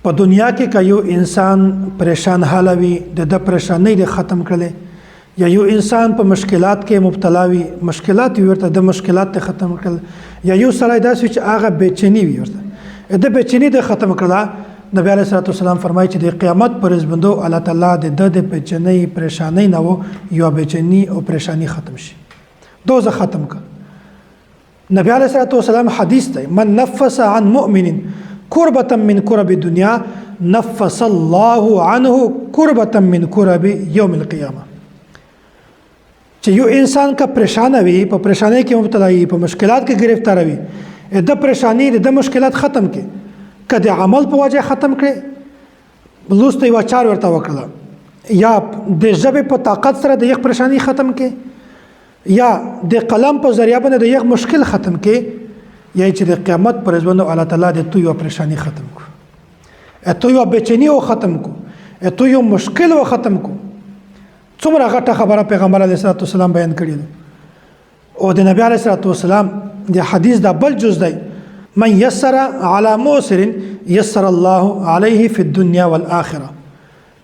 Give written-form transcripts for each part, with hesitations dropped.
په دنیا کې که یو انسان پریشان حاله وي، د ده پریشانۍ دې ختم کړلې، یا یو انسان په مشکلات کې مبتلا وي، مشکلات وي ورته، د مشکلات دې ختم کړل، یا یو سړی داسې وي چې هغه بېچیني وي ورته، د بېچیني دې ختم کړله. نبی علیه الصلاة والسلام فرمایي چې د قیامت پر ورځ باندې الله تعالی د ده د بېچینۍ پریشانۍ نه و یوه بېچیني او پریشاني ختم شي، دوزخ ختم کړ. نبی علیه الصلاة والسلام حدیث دی، من نفس عن مؤمن کربة من کرب الدنیا نفس الله عنه کربة من کرب یوم القیامه. چې یو انسان که پریشانه وي، په پریشانۍ کې مبتلا وي، په مشکلات کې گرفتار وي، د پریشانی د مشکلات ختم کړي، که د عمل په وجه ختم کړي، لوسته یوه چار ورته وکړله، یا د ژبې په طاقت سره د یخ پریشانی ختم کړي، یا د قلم په ذریعه باندې د یخ مشکل ختم کړي، یا چې د قیامت پر ورځ باندې الله تعالی د تو یوه پریشانی ختم کړو، ته یوه بېچیني و ختم کړو، ته یو مشکل و ختم کړو. څومره غټه خبره پیغمبر علیه الصلاة والسلام بیان کړې ده. او د نبی علیه الصلاة والسلام د حدیث دا بل جز دی، من یسر علی موسر یسر الله علیه فی الدنیا والآخرة.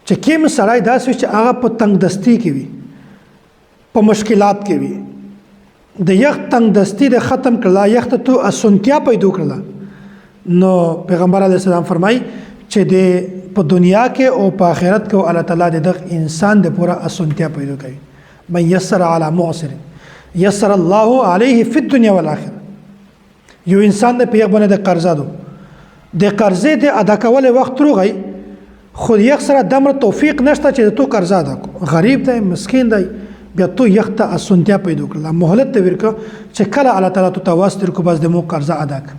چې کوم سړی داسې وي چې هغه په تنګ دستی کې وي، په مشکلات کې وي، د یخ تنګ دستی د ختم کړله، یخ ته تو اسانتیا پیدا کړله، نو پیغمبر علیه السلام فرمایي چې د په دنیا کې او په آخرت کې الله تعالی د دغه انسان د پوره اسانتیا پیدا کوي. من یسر علی معسر یسر الله علیه فی الدنیا والآخرة. یو انسان د پیغ باندې د قرضه دو، د قرضې د ادا کولو وخت روغی، خو یخ سره دمر توفیق نشته چې تو قرضه ادا کو، غریب دی، مسکین دی، بیا تو یخ ته اسانتیا پیدا کړله، مهلت ته ورکړه چې کله الله تعالی تو ته واس درکړو، بس د مو قرضه ادا کړه.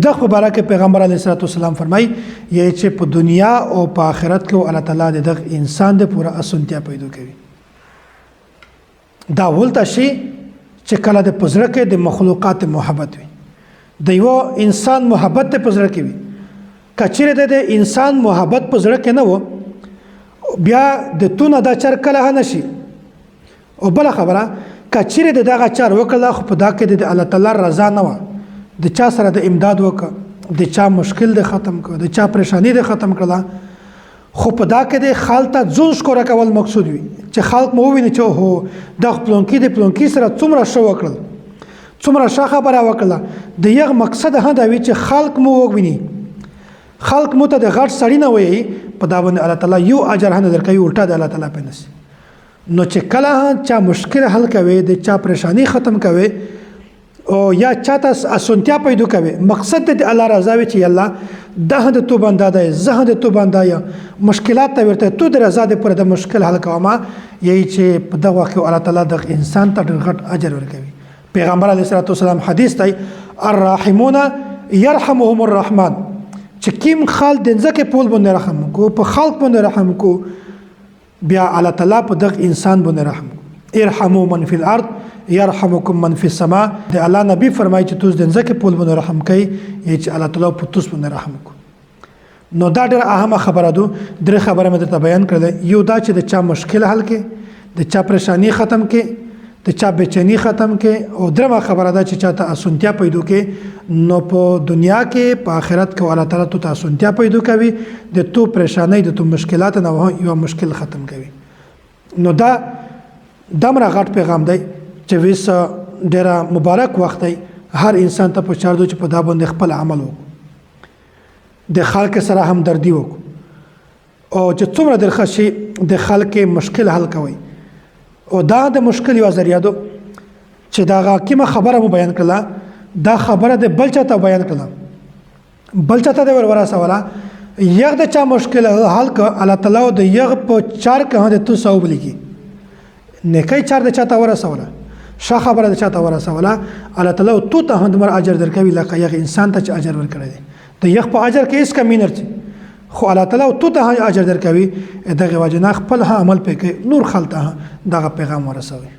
دغه په باره کې پیغمبر علیه الصلاة والسلام فرمایي یې چې په دنیا او په آخرت کې الله تعالی د دغه انسان د پوره اسانتیا پیدا کوي. دا ولته شي چې کله د په زړه کې د مخلوقات محبت وي، د یو انسان محبت د په زړه کې وي. که چېرې د انسان محبت په زړه کې نه و، بیا د تونه دا چار کله هم نه شي. او بله خبره، که چېرې د دغه چار وکړله خو په دا کې د الله تعالی رضا نه وه، د چا سره د امداد وکړه، د چا مشکل د ختم کړ، د چا پریشانی د ختم کړله، خو په دا کې د خلک ته ځون ښکاره کول مقصود وي چې خلک مو وویني چې هو دا پلونکي د پلونکي سره څومره ښه وکړل، څومره ښه خبره وکړله. د یغ مقصد هم دا وي چې خلک مو وویني، خلک مو ته د غټ سړي نه وایي، په دا باندې الله تعالی یو اجر هم نه درکوي، الټا د الله تعالی په نصیب. نو چې کله چا مشکل حل کوي، د چا پریشانی ختم کوي، او یا چا ته اسانتیا پیدا کوي، مقصد د الله رضا وي چې الله دا هم د تو بنده دی، زه هم د تو بنده یم، مشکلات ته ورته تو د رضا د پاره د مشکل حل کوم، یی چې په دغه وخت کې الله تعالی دغه انسان ته ډېر غټ اجر ورکوي. پیغمبر علیه الصلاة والسلام حدیث دی، الراحمون یرحمهم الرحمن، چې کیم خال د ځکه پول باندې رحم کو، په خلق باندې رحم کو، بیا الله تعالی په دغه انسان باندې رحم کو. ارحموا من فی الارض یرحمکم من فی السماء. د الله نبی فرمایي چې توس د ځکه پول باندې رحم کوي، یی چې الله تعالی په توس باندې رحم کو. نو دا ډېره اهمه خبره ده، درې خبره مې درته بیان کړله. یو دا چې د چا مشکل حل کې، د چا پریشانی ختم کې، د چا بېچیني ختم کې، او درېمه خبره ده چې چا ته اسانتیا پیدا کې، نو په دنیا کې په آخرت کې الله تعالی تو ته اسانتیا پیدا کوي، د تو پریشانۍ د تو مشکلات نه یو مشکل ختم کوي. نو دا دمره غټ پیغام دی چې ویس ډېره مبارک وخت دی، هر انسان ته په چار دی چې په دا باندې خپل عمل وکړو، د خلک سره همدردي وکړو، او چې څومره درخه شي د خلک مشکل حل کوي. او دا د مشکل یوه ذریعه ده چې دغه کومه خبره مو بیان کړله، دا خبره د بل چا ته بیان کړله، بل چا ته د ور ورسوله، یغ د چا مشکل حل کړ، الله تعالی د یغ په چار کې هم د تو ثواب لیکي. نیکۍ چار د چا ته ورسوله، ښه خبره د چا ته ورسوله، الله تعالی تو ته هم دومره اجر درکوي لکه یغ انسان ته چې اجر ورکړی دی. د یغ په اجر کې هېڅ کمی نه رسي، خو الله تعالی تو ته هم اجر درکوي. دغې وجې نه خپل هم عمل پرې کوي، نور خلک ته هم دغه پیغام ورسوي.